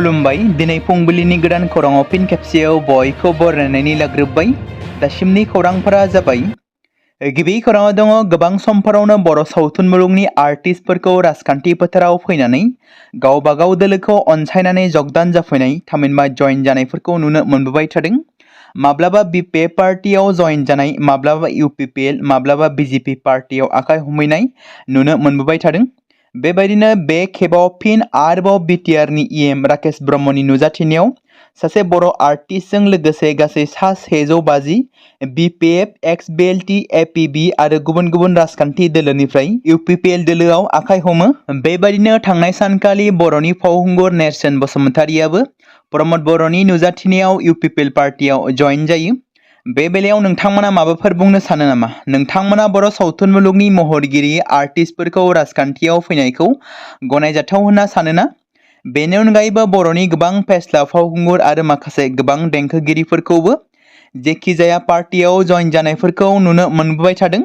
खुलुमबाय दिनै फुंबिलिनि गोदान खौराङाव फिन खेबसेयाव बयखौ बरायनायनि लाग्रोबबाय। दासिमनि खौरांफोरा जाबाय गिबि खौराङाव दङ गोबां समफोरावनो बर' सावथुन मुलुगनि आर्टिस्टफोरखौ राजखान्थि फोथाराव फैनानै गावबागाव दोलोखौ अनसायनानै जगदान जाफैनाय थामहिनबा जइन जानायफोरखौ नुनो मोनबोबाय थादों। माब्लाबा BPF पार्टियाव जइन जानाय, माब्लाबा UPPL, माब्लाबा BJP पार्टियाव आखाइ हमहैनाय नुनो मोनबोबाय थादों। बेबायदिनो बे खेबाव फिन आरोबाव BTR नि EM राकेश ब्रह्मनि नुजाथिनायाव सासे बर' आर्टिस्टजों लोगोसे गासै 650 BPF, XBLT, APB आरो गुबुन गुबुन राजखान्थि दोलोनिफ्राय UPPL दोलोआव आखाइ हमो। बेबायदिनो थांनाय सानखालि बर'नि फावखुंगुर नेरसोन बसुमतारियाबो प्रमद बर'नि नुजाथिनायाव UPPL पार्टियाव जइन जायो। बे बेलायाव नोंथांमोना माबाफोर बुंनो सानो नामा? नोंथांमोना बर' सावथुन मुलुगनि महरगिरि आर्टिस्टफोरखौ राजखान्थियाव फैनायखौ गनायजाथाव होनना सानोना? बेनि अनगायैबो बर'नि गोबां फेस्ला फावखुंगुर आरो माखासे गोबां देंखोगिरिफोरखौबो जेखिजाया पार्टियाव जइन जानायफोरखौ नुनो मोनबोबाय थादों।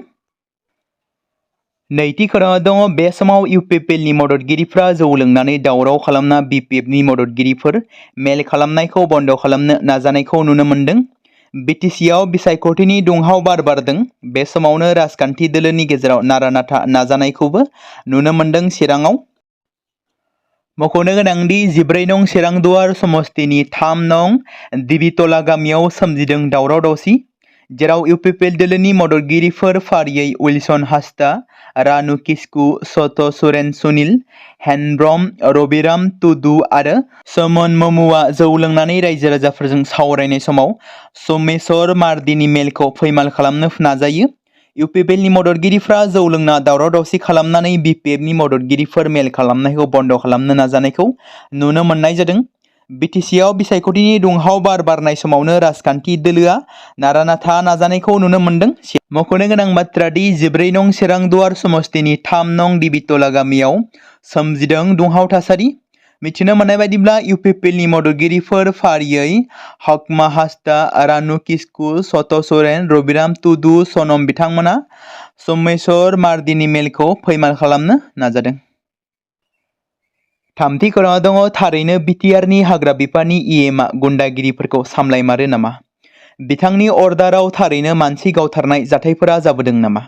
नैथि खौराङाव दङ बे समाव UPPL नि मददगिरिफ्रा जौ लोंनानै दावराव खालामना BPF नि मददगिरिफोर मेल खालामनायखौ बन्द खालामनो नाजानायखौ नुनो मोनदों। BTC आव बिसायख'थिनि दुंहाव बार बारदों। बे समावनो राजखान्थि दोलोनि गेजेराव नारा नाथा नाजानायखौबो नुनो मोनदों चिराङाव। मख'नो गोनांदि 14 नं चिरांदुवार समस्तिनि 3 नं दिबितला गामियाव सोमजिदों दावराव दावसि, जेराव UPPL दोलोनि मददगिरिफोर फारियै उइलसन हास्दा, रानु किस्कु, सत सुरेन सुनिल, हेनब्रम, रबिराम टुडु आरो सोमन ममुआ जौ लोंनानै रायजो राजाफोरजों सावरायनाय समाव सोमेश्वर मार्दिनि मेलखौ फैमाल खालामनो नाजायो। UPPL नि मददगिरिफ्रा जौ लोंना दावराव दावसि खालामनानै BPF नि मददगिरिफोर मेल खालामनायखौ बन्द खालामनो नाजानायखौ नुनो मोननाय जादों। BTC आव बिसायख'थिनि दुंहाव बार बारनाय समावनो राजखान्थि दोलोआ नारा नाथा नाजानायखौ नुनो मोनदों। मख'नो गोनां बाथ्रा दि 14 नं चिरांदुवार समस्तिनि 3 नं दिबितला गामियाव सोमजिदों दुंहाव थासारि। मिथिनो मोननाय बायदिब्ला UPPL नि मददगिरिफोर फारियै हकमा हास्दा, रानु किस्कु, सत सोरेन, रबिराम टुडु, सनम बिथांमोना सोमेश्वर मार्दिनि मेलखौ फैमाल खालामनो नाजादों। थामथि खौराङाव दङ थारैनो BTR नि हाग्रा बिफाननि EMआ गुन्दागिरिफोरखौ सामलायमारो नामा? बिथांनि अर्डाराव थारैनो मानसि गावथारनाय जाथायफोरा जाबोदों नामा?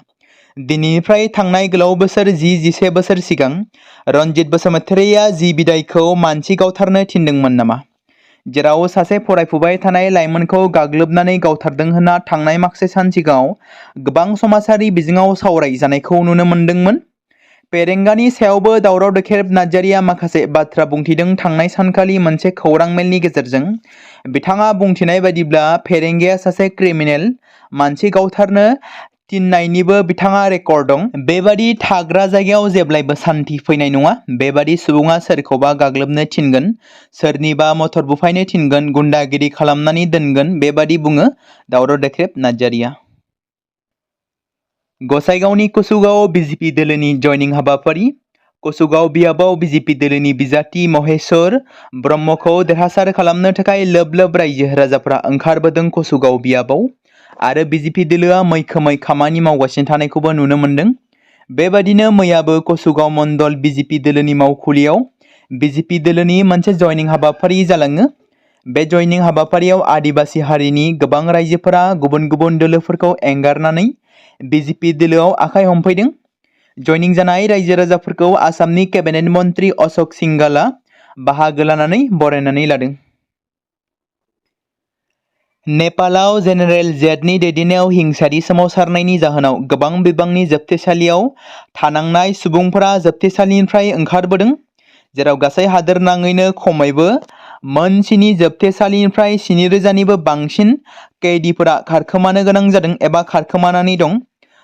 दिनैनिफ्राय थांनाय गोलाव बोसोर 10-11 बोसोर सिगां रनजित बसुमतारिया जि बिदायखौ मानसि गावथारनो थिनदोंमोन नामा? जेराव सासे फरायफुबाय थानाय लाइमोनखौ गाग्लोबनानै गावथारदों होनना थांनाय माखासे सान सिगाङाव गोबां समाजारि बिजोङाव सावरायजानायखौ नुनो मोनदोंमोन। पेरेंगानि सायावबो दावराव देखेब नार्जारिया माखासे बाथ्रा बुंथिदों। थांनाय सानखालि मोनसे खौरां मेलनि गेजेरजों बिथाङा बुंथिनाय बायदिब्ला पेरेंगाया सासे क्रिमिनेल, मानसि गावथारनो थिननायनिबो बिथाङा रेकर्ड दं। बेबादि थाग्रा जायगायाव जेब्लायबो सान्थि फैनाय नङा। बेबादि सुबुङा सोरखौबा गाग्लोबनो थिनगोन, सोरनिबा मटर बुफायनो थिनगोन, गुन्दागिरि खालामनानै दोनगोन, बेबादि बुङो दावराव देखेब नार्जारिया। गसाइगावनि कसुगावआव BJP दोलोनि जयनिं हाबाफारि। कसुगाव बियाबाव BJP दोलोनि बिजाथि महेश्वर ब्रह्मखौ देरहासार खालामनो थाखाय लोब लोब रायजो राजाफ्रा ओंखारबोदों कसुगाव बियाबाव आरो BJP दोलोआ मैखोमै खामानि मावगासिनो थानायखौबो नुनो मोनदों। बेबादिनो मैयाबो कसुगाव मण्डल BJP दोलोनि मावखुलियाव BJP दोलोनि मोनसे जयनिं हाबाफारि जालाङो। बे जयनिं हाबाफारियाव आदिबासि हारिनि गोबां रायजोफोरा गुबुन गुबुन दोलोफोरखौ एंगारनानै BJP दोलोआव आखाइ हमफैदों। जयनिं जानाय रायजो राजाफोरखौ आसामनि केबिनेट मन्त्रि अशोक सिंगाला बाहागो लानानै बरायनानै लादों। नेपालाव जेनेरेल जेडनि दैदेननायाव हिंसायारि सोमावसारनायनि जाहोनाव गोबां बिबांनि जोबथेसालियाव थानांनाय सुबुंफोरा जोबथेसालिनिफ्राय ओंखारबोदों, जेराव गासै हादोरनाङैनो खमैबो मोन 7 जोबथेसालिनिफ्राय 7,000निबो बांसिन कैदिफोरा खारखोमानो गोनां जादों एबा खारखोमानानै दं।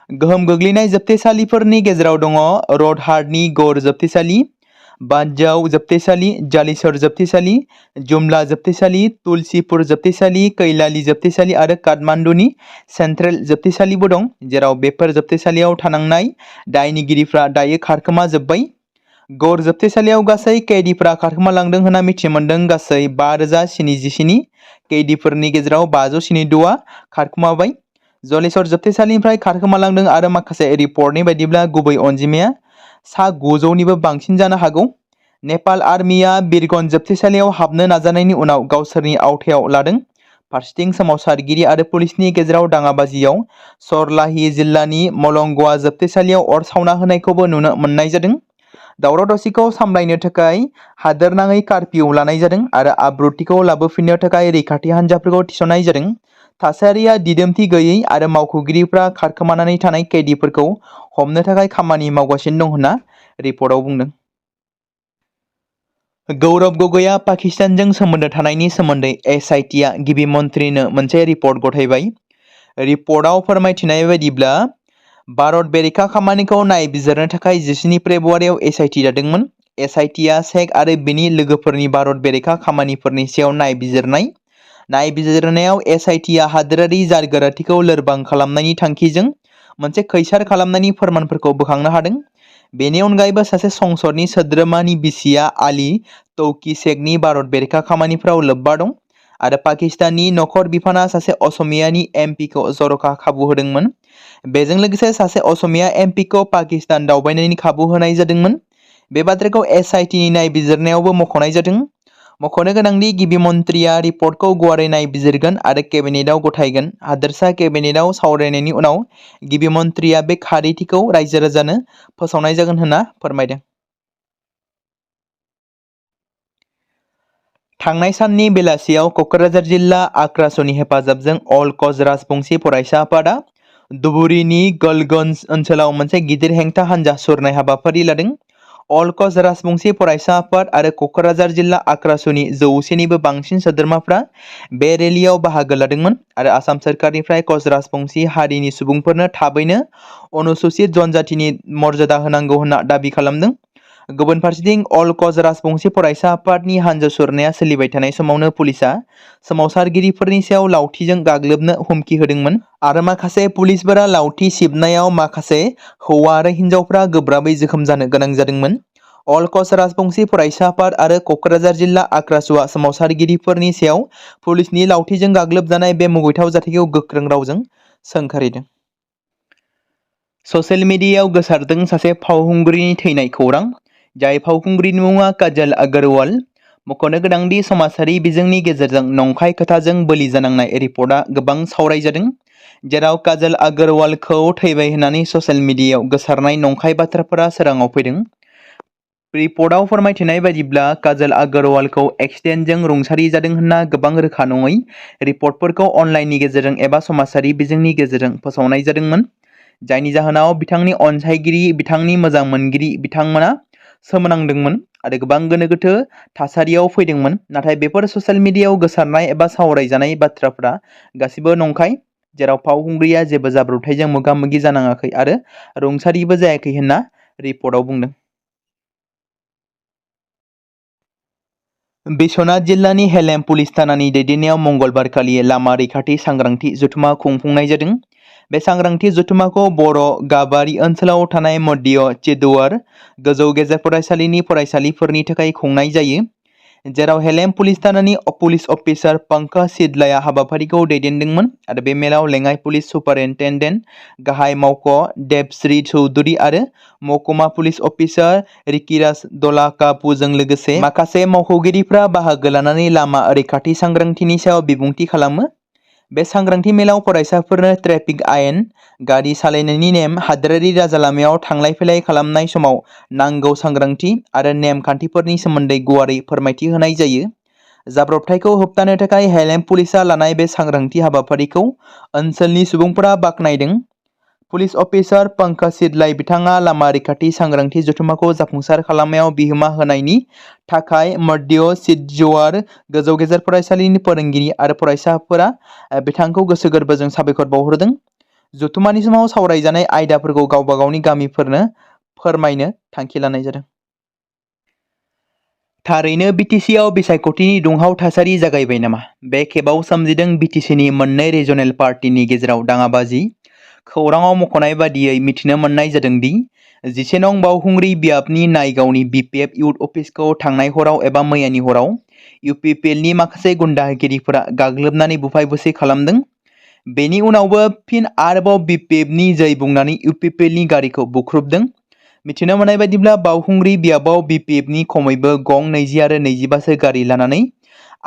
गोहोम गोग्लैनाय जोबथेसालिफोरनि गेजेराव दङ रडहाटनि गौर जोबथेसालि, बादजाव जोबथेसालि, जालिसर जोबथेसालि, जुमला जोबथेसालि, तुलसीपुर जोबथेसालि, कैलाली जोबथेसालि आरो काठमांडूनि सेन्ट्रेल जोबथेसालिबो दं, जेराव बेफोर जोबथेसालियाव थानांनाय दायनिगिरिफ्रा दायो खारखोमा जोब्बाय। गौर जोबथेसालियाव गासै कैदिफोरा खारखोमालांदों होनना मिथि मोनदों। गासै 5,077 कैदिफोरनि गेजेराव 576आ खारखोमाबाय। जलेश्वर जोबथेसालिनिफ्राय खारखोमालांदों आरो माखासे रिपर्टनि बायदिब्ला गुबै अनजिमाया 900निबो बांसिन जानो हागौ। नेपाल आर्मिया बिरगन जोबथेसालियाव हाबनो नाजानायनि उनाव गावसोरनि आवथायाव लादों। फारसेथिं सोमावसारगिरि आरो पुलिसनि गेजेराव दाङाबाजियाव सरलाही जिल्लानि मलंगवा जोबथेसालियाव अर सावना होनायखौबो नुनो मोननाय जादों। दावराव दावसिखौ सामलायनो थाखाय हादोरनाङै कारफिउ लानाय जादों आरो आब्रुथिखौ लाबोफिननो थाखाय रैखाथि हान्जाफोरखौ थिसननाय जादों। थासारिया दिदोमथि गैयै आरो मावख'गिरिफ्रा खारखोमानानै थानाय कैदिफोरखौ हमनो थाखाय खामानि मावगासिनो दं होनना रिपर्टआव बुंदों। गौरब गगैआ पाकिस्तानजों सोमोन्दो थानायनि सोमोन्दै एसआइटिआ गिबि मन्थ्रिनो मोनसे रिपर्ट गथायबाय। रिपर्टआव फोरमायथिनाय बायदिब्ला भारत बेरेखा खामानिखौ नायबिजिरनो थाखाय 17 फेब्रुवारियाव एसआइटि दादोंमोन। एसआइटिआ शेख आरो बिनि लोगोफोरनि भारत बेरेखा खामानिफोरनि सायाव नायबिजिरनायाव एसआइटिआ हादोरारि जारगोराथिखौ लोरबां खालामनायनि थांखिजों मोनसे खैसार खालामनायनि फोरमानफोरखौ बोखांनो हादों। बेनि अनगायैबो सासे संसदनि सोद्रोमानि बिसिया आली तौकी शेखनि भारत बेरेखा खामानिफोराव लोब्बा दं आरो पाकिस्ताननि नखर बिफाना सासे असमियानि एमपिखौ जर'खा खाबु होदोंमोन। बेजों लोगोसे सासे असमिया एमपिखौ पाकिस्तान दावबायनायनि खाबु होनाय जादोंमोन। बे बाथ्राखौ एसआइटिनि नायबिजिरनायावबो मख'नाय जादों। मख'नो गोनांदि गिबि मन्थ्रिया रिपर्टखौ गुवारै नायबिजिरगोन आरो केबिनेटआव गथायगोन। हादोरसा केबिनेटआव सावरायनायनि उनाव गिबि मन्थ्रिया बे खारिथिखौ रायजो राजानो फोसावनाय जागोन होनना फोरमायदों। थांनाय साननि बेलासियाव क'क्राझार जिल्ला आक्रासुनि हेफाजाबजों अल कच राजबंसि फरायसा आफादा धुबुरीनि गलगन्ज ओनसोलाव मोनसे गिदिर हेंथा हान्जा सुरनाय हाबाफारि लादों। अल कच राजबंसि फरायसा आफाद आरो क'क्राझार जिल्ला आक्रासुनि 100निबो बांसिन सोद्रोमाफ्रा बे रेलियाव बाहागो लादोंमोन आरो आसाम सोरखारनिफ्राय कच राजबंसि हारिनि सुबुंफोरनो थाबैनो अनुसूचित जनजातिनि मर्यादा होनांगौ होनना दाबि खालामदों। गुबुन फारसेथिं अल कच राजबंसि फरायसा आफादनि हान्जा सुरनाया सोलिबाय थानाय समावनो पुलिसआ सोमावसारगिरिफोरनि सायाव लावथिजों गाग्लोबनो हुमखि होदोंमोन आरो माखासे पुलिसफोरा लावथि सिबनायाव माखासे हौवा आरो हिन्जावफ्रा गोब्राबै जोखोम जानो गोनां जादोंमोन। अल कच राजबंसि फरायसा आफाद आरो क'क्राझार जिल्ला आक्रासुआ सोमावसारगिरिफोरनि सायाव पुलिसनि लावथिजों गाग्लोबजानाय बे मुगैथाव जाथायखौ गोख्रों रावजों सोंखारिदों। ससियेल मिडियायाव गोसारदों सासे फावखुंग्रिनि थैनाय खौरां, जाय फावखुंग्रिनि मुङा काजल अग्रवाल। मख'नो गोनांदि समाजारि बिजोंनि गेजेरजों नंखाय खोथाजों बोलि जानांनाय रिपर्टआ गोबां सावरायजादों, जेराव काजल अग्रवालखौ थैबाय होननानै ससियेल मिडियायाव गोसारनाय नंखाय बाथ्राफोरा सोराङाव फैदों। रिपर्टआव फोरमायथिनाय बायदिब्ला काजल अग्रवालखौ एक्सिडेन्टजों रुंसारि जादों होनना गोबां रोखा नङै रिपर्टफोरखौ अनलाइननि गेजेरजों एबा समाजारि बिजोंनि गेजेरजों फोसावनाय जादोंमोन, जायनि जाहोनाव बिथांनि अनसायगिरि, बिथांनि मोजां मोनगिरि बिथांमोना सोमोनांदोंमोन आरो गोबां गोनो गोथो थासारियाव फैदोंमोन। नाथाय बेफोर ससियेल मिडियायाव गोसारनाय एबा सावरायजानाय बाथ्राफोरा गासिबो नंखाय, जेराव फावखुंग्रिया जेबो जाब्रबथायजों मोगा मोगि जानाङाखै आरो रुंसारिबो जायाखै होनना रिपर्टआव बुंदों। बिश्वनाथ जिल्लानि हेलेम पुलिस थानानि दैदेननायाव मंगलबारखालि लामा रैखाथि सांग्रांथि जथुमा खुंफुंनाय जादों। बे सांग्रांथि जथुमाखौ बर' गाबारि ओनसोलाव थानाय मध्य चिदुवार गोजौ गेजेर फरायसालिनि फरायसालिफोरनि थाखाय खुंनाय जायो, जेराव हेलेम पुलिस थानानि पुलिस अफिसार पंकज सिदलाया हाबाफारिखौ दैदेनदोंमोन आरो बे मेलाव लेङाइ पुलिस सुपारिनटेन्डेन्ट, गाहाय मावख' देबश्री चौधुरी आरो महकुमा पुलिस अफिसार रिकिराज दलाकापुजों लोगोसे माखासे मावख'गिरिफ्रा बाहागो लानानै लामा रैखाथि सांग्रांथिनि सायाव बिबुंथि खालामो। बे सांग्रांथि मेलाव फरायसाफोरनो ट्रेफिक आयेन, गारि सालायनायनि नेम, हादोरारि राजालामायाव थांलाय फैलाय खालामनाय समाव नांगौ सांग्रांथि आरो नेम खान्थिफोरनि सोमोन्दै गुवारै फोरमायथि होनाय जायो। जाब्रबथायखौ होबथानो थाखाय हेलेम पुलिसआ लानाय बे सांग्रांथि हाबाफारिखौ ओनसोलनि सुबुंफोरा बाख्नायदों। पुलिस अफिसार पंकज सिदलाय बिथाङा लामा रैखाथि सांग्रांथि जथुमाखौ जाफुंसार खालामनायाव बिहोमा होनायनि थाखाय मध्य चिदजुवार गोजौ गेजेर फरायसालिनि फोरोंगिरि आरो फरायसाफोरा बिथांखौ गोसो गोरबोजों साबायखर बावहरदों। जथुमानि समाव सावरायजानाय आयदाफोरखौ गावबा गावनि गामिफोरनो फोरमायनो थांखि लानाय जादों। थारैनो बिटिसिआव बिसायख'थिनि दुंहाव थासारि जागायबाय नामा? बे खेबाव सोमजिदों बिटिसिनि मोननै रिजनेल पार्टिनि गेजेराव दाङाबाजि। खौराङाव मख'नाय बादियै मिथिनो मोननाय जादों दि 11 नं बावखुंग्रि बियाबनि नायगावनि बिपिएफ इउथ अफिसखौ थांनाय हराव एबा मैयानि हराव इउपिपिएलनि माखासे गुन्दागिरिफोरा गाग्लोबनानै बुफाय बुसि खालामदों। बेनि उनावबो फिन आरोबाव बिपिएफनि जै बुंनानै इउपिपिएलनि गारिखौ बुख्रुबदों। मिथिनो मोननाय बायदिब्ला बावखुंग्रि बियाबाव BPFनि खमैबो गं 20 आरो 25सो गारि लानानै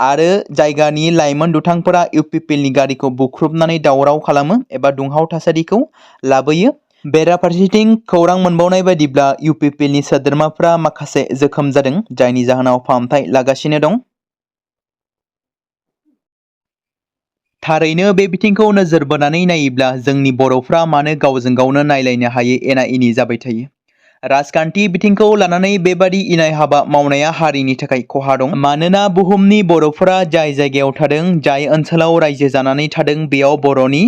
आरो जायगानि लाइमोन दुथांफोरा UPPLनि गारिखौ बुख्रुबनानै दावराव खालामो एबा दुंहाव थासारिखौ लाबोयो। बेराफारसेथिं खौरां मोनबावनाय बायदिब्ला UPPLनि सोद्रोमाफोरा माखासे जोखोम जादों, जायनि जाहोनाव फाहामथाय लागासिनो दं। थारैनो बे बिथिंखौ नोजोर बोनानै नायोब्ला जोंनि बर'फ्रा मानो गावजों गावनो नायलायनो हायै एना एनि जाबाय थायो। राजखान्थि बिथिंखौ लानानै बेबादि इनाय हाबा मावनाया हारिनि थाखाय खहा दं। मानोना बुहुमनि बर'फोरा जाय जायगायाव थादों, जाय ओनसोलाव रायजो जानानै थादों, बेयाव बर'नि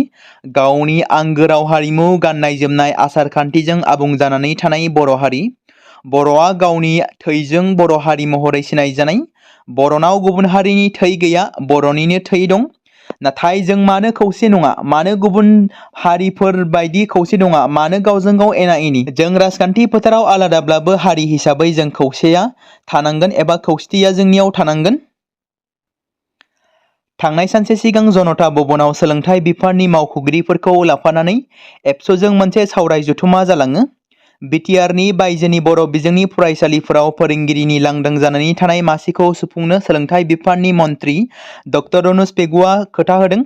गावनि आंगो राव हारिमु, गाननाय जोमनाय, आसार खान्थिजों आबुं जानानै थानाय बर' हारि। बर'आ गावनि थैजों बर' हारि महरै सिनायजानाय। बर'नाव गुबुन हारिनि थै गैया, बर'निनो थै दं। नाथाय जों मानो खौसे नङा? मानो गुबुन हारिफोर बायदि खौसे नङा? मानो गावजों गाव एना एनि? जों राजखान्थि फोथाराव आलादाब्लाबो हारि हिसाबै जों खौसेया थानांगोन एबा खौसेथिया जोंनियाव थानांगोन। थांनाय सानसे सिगां जनता भवनाव सोलोंथाइ बिफाननि मावख'गिरिफोरखौ लाफानानै एबसुजों मोनसे सावराय जथुमा जालाङो। BTRनि बायजोनि बर' बिजोंनि फरायसालिफोराव फोरोंगिरिनि लांदां जानानै थानाय मासिखौ सुफुंनो सोलोंथाइ बिफाननि मन्थ्रि डक्टर रनज पेगुआ खोथा होदों।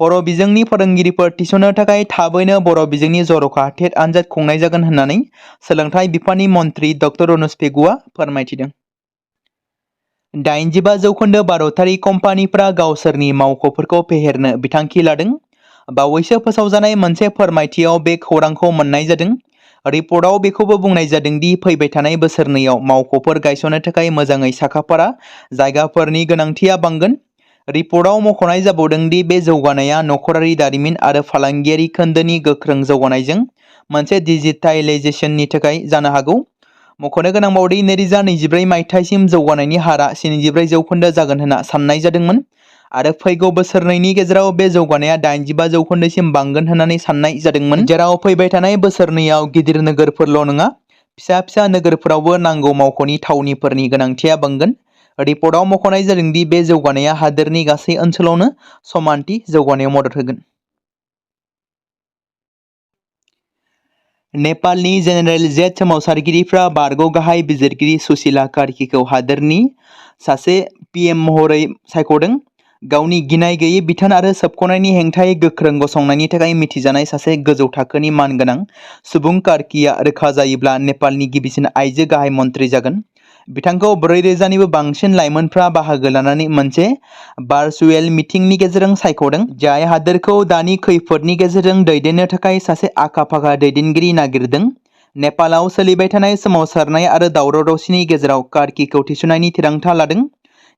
बर' बिजोंनि फोरोंगिरिफोर थिसननो थाखाय थाबैनो बर' बिजोंनि जर'खा टेट आनजाद खुंनाय जागोन होननानै सोलोंथाइ बिफाननि मन्थ्रि डक्टर रनज पेगुआ फोरमायथिदों। 85% भारतारि कम्पानिफोरा गावसोरनि मावख'फोरखौ फेहेरनो बिथांखि लादों। बावैसो फोसावजानाय मोनसे फोरमायथियाव बे खौरांखौ मोननाय जादों। रिपर्टआव बेखौबो बुंनाय जादों दि फैबाय थानाय बोसोरनैयाव मावख'फोर गायसननो थाखाय मोजाङै साखाफारा जायगाफोरनि गोनांथिया बांगोन। रिपर्टआव मख'नाय जाबावदों दि बे जौगानाया नखरारि दारिमिन आरो फालांगियारि खोन्दोनि गोख्रों जौगानायजों मोनसे डिजिटाइलाइजेसननि थाखाय जानो हागौ। मख'नो गोनांबावदि 2024 मायथाइसिम जौगानायनि हारआ 74% जागोन होनना साननाय जादोंमोन आरो फैगौ बोसोरनैनि गेजेराव बे जौगानाया 85% बांगोन होननानै साननाय जादोंमोन, जेराव फैबाय थानाय बोसोरनैयाव गिदिर नोगोरफोरल' नङा, फिसा फिसा नोगोरफोरावबो नांगौ मावख'नि थावनिफोरनि गोनांथिया बांगोन। रिपर्टआव मख'नाय जादों दि बे जौगानाया हादोरनि गासै ओनसोलावनो समानथि जौगानायाव मदद होगोन। नेपालनि जेनेरेल जेट सोमावसारगिरिफ्रा बारग' गाहाय बिजिरगिरि सुशीला कार्कीखौ हादोरनि सासे PM महरै सायख'दों। गावनि गिनाय गैयै बिथोन आरो सोबख'नायनि हेंथायै गोख्रों गसंनायनि थाखाय मिथिजानाय सासे गोजौ थाखोनि मानगोनां सुबुं, कार्कीआ रोखा जायोब्ला नेपालनि गिबिसिन आइजो गाहाय मन्थ्रि जागोन। बिथांखौ 4,000निबो बांसिन लाइमोनफ्रा बाहागो लानानै मोनसे भार्चुएल मिटिंनि गेजेरजों सायख'दों, जाय हादोरखौ दानि खैफोदनि गेजेरजों दैदेननो थाखाय सासे आखा-फाखा दैदेनगिरि नागिरदों। नेपालाव सोलिबाय थानाय सोमावसारनाय आरो दावराव-दावसिनि गेजेराव कार्कीखौ थिसननायनि थिरांथा लादों,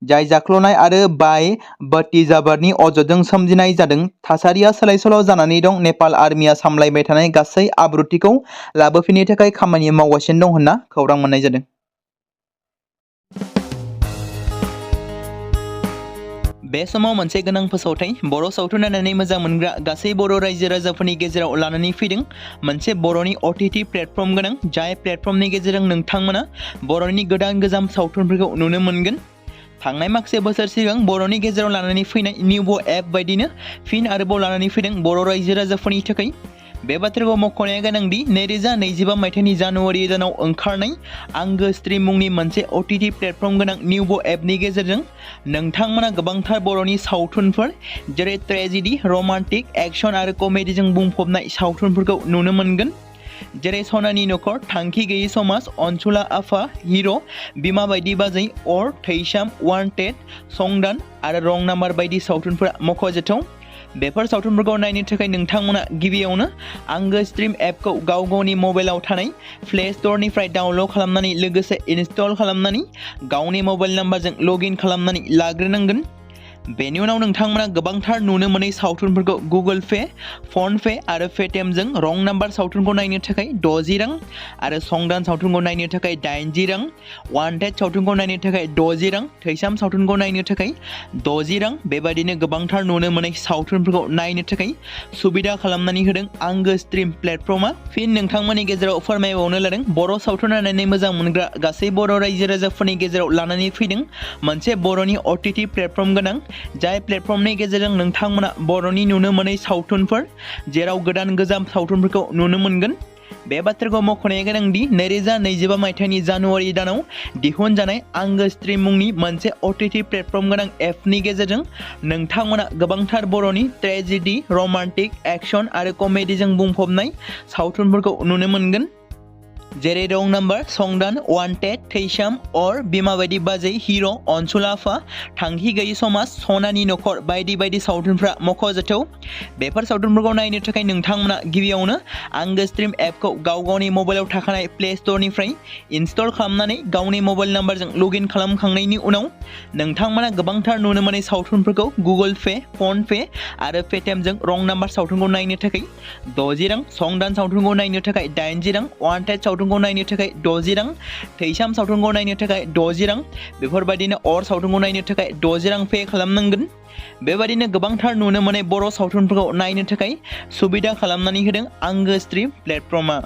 जाय जाख्ल'नाय आरो बाय भतीजाबादनि अजदजों सोमजिनाय जादों। थासारिया सोलाय-सोल' जानानै दं। नेपाल आर्मिया सामलायबाय थानाय गासै आब्रुथिखौ लाबोफिननो थाखाय खामानि मावगासिनो दं होनना खौरां मोननाय जादों। बे समाव मोनसे गोनां फोसावथाय बर' सावथुन नायनानै मोजां मोनग्रा गासै बर' रायजो राजाफोरनि गेजेराव लानानै फैदों मोनसे बर'नि OTT प्लेटफर्म गोनां, जाय प्लेटफर्मनि गेजेरजों नोंथांमोना बर'नि गोदान गोजाम सावथुनफोरखौ नुनो मोनगोन। थांनाय माखासे बोसोर सिगां बर'नि गेजेराव लानानै फैनाय निउबो एप बायदिनो फिन आरोबाव लानानै फैदों बर' रायजो राजाफोरनि थाखाय। बे बाथ्राखौ मख'नाया गोनांदि 2025 मायथाइनि जानुवारि दानाव ओंखारनाय आंगो स्ट्रिम मुंनि मोनसे OTT प्लेटफर्म गोनां निउबो एपनि गेजेरजों नोंथांमोना गोबांथार बर'नि सावथुनफोर जेरै ट्रेजेडि, रमान्टिक, एक्शन आरो कमेडिजों बुंफबनाय सावथुनफोरखौ नुनो मोनगोन, जेरै सनानि नखर, थांखि गैयै समाज, अनसुला आफा, हिर', बिमा बायदि बाजै, अर, थैसाम, वान्टेड, संदान आरो रं नाम्बार बायदि सावथुनफोरा मख'जाथाव। बेफोर सावथुनफोरखौ नायनो थाखाय नोंथांमोना गिबियावनो आंगो स्ट्रिम एपखौ गाव गावनि मबाइलाव थानाय प्ले स्ट'रनिफ्राय डाउनल'ड खालामनानै लोगोसे इनस्टल खालामनानै गावनि मबाइल नाम्बारजों लगइन खालामनानै लाग्रोनांगोन। बेनि उनाव नोंथांमोना गोबांथार नुनो मोनै सावथुनफोरखौ गुगोल पे, फन पे आरो पेटिएमजों रं नाम्बार सावथुनखौ नायनो थाखाय 60 रां आरो संदान सावथुनखौ नायनो थाखाय 80 रां, वान्टेड सावथुनखौ नायनो थाखाय 60 रां, थैसाम सावथुनखौ नायनो थाखाय 60 रां, बेबादिनो गोबांथार नुनो मोनै सावथुनफोरखौ नायनो थाखाय सुबिदा खालामनानै होदों आंगो स्ट्रिम प्लेटफर्मा। फिन नोंथांमोननि गेजेराव फोरमायबावनो लादों बर' सावथुन नायनानै मोजां मोनग्रा गासै बर' रायजो राजाफोरनि गेजेराव लानानै फैदों मोनसे बर'नि OTT प्लेटफर्म गोनां, जाय प्लेटफर्मनि गेजेरजों नोंथांमोना बर'नि नुनो मोनै सावथुनफोर जेराव गोदान गोजाम सावथुनफोरखौ नुनो मोनगोन। बे बाथ्राखौ मख'नाया गोनांदि 2025 मायथाइनि जानुवारि दानाव दिहुनजानाय आंगो स्ट्रीम मुंनि मोनसे OTT प्लेटफर्म गोनां एपनि गेजेरजों नोंथांमोना गोबांथार बर'नि ट्रेजेडी, रमान्टिक, एक्शन आरो कमेडीजों बुंफबनाय सावथुनफोरखौ नुनो मोनगोन। जेरै रं नाम्बार, संदान, वान्टेड, थैसाम, अर, बिमा बायदि बाजै, हिर', अनसुला आफा, थांखि गैयि समाज, सनानि नखर बायदि बायदि सावथुनफ्रा मख'जाथाव। बेफोर सावथुनफोरखौ नायनो थाखाय नोंथांमोना गिबियावनो आंगो स्ट्रीम एपखौ गावनि मबाइलाव थाखानाय प्ले स्ट'रनिफ्राय इनस्टल खालामनानै गावनि मबाइल नाम्बारजों लगइन खालामखांनायनि उनाव नोंथांमोना गोबांथार नुनो मोननाय सावथुनफोरखौ गुगोल पे, फन पे आरो पेटिएमजों रं नाम्बार सावथुनखौ नायनो थाखाय 60 रां, संदान सावथुनखौ नायनो थाखाय 80 रां, वान्टेड सावथुनखौ नायनो थाखाय 60 रां, थैसाम सावथुनखौ नायनो थाखाय 60 रां, बेफोरबायदिनो अर सावथुनखौ नायनो थाखाय 60 रां पे खालामनांगोन। बेबायदिनो गोबांथार नुनो मोननाय बर' सावथुनफोरखौ नायनो थाखाय सुबिदा खालामनानै होदों आंगो स्ट्रीम प्लेटफर्मआ।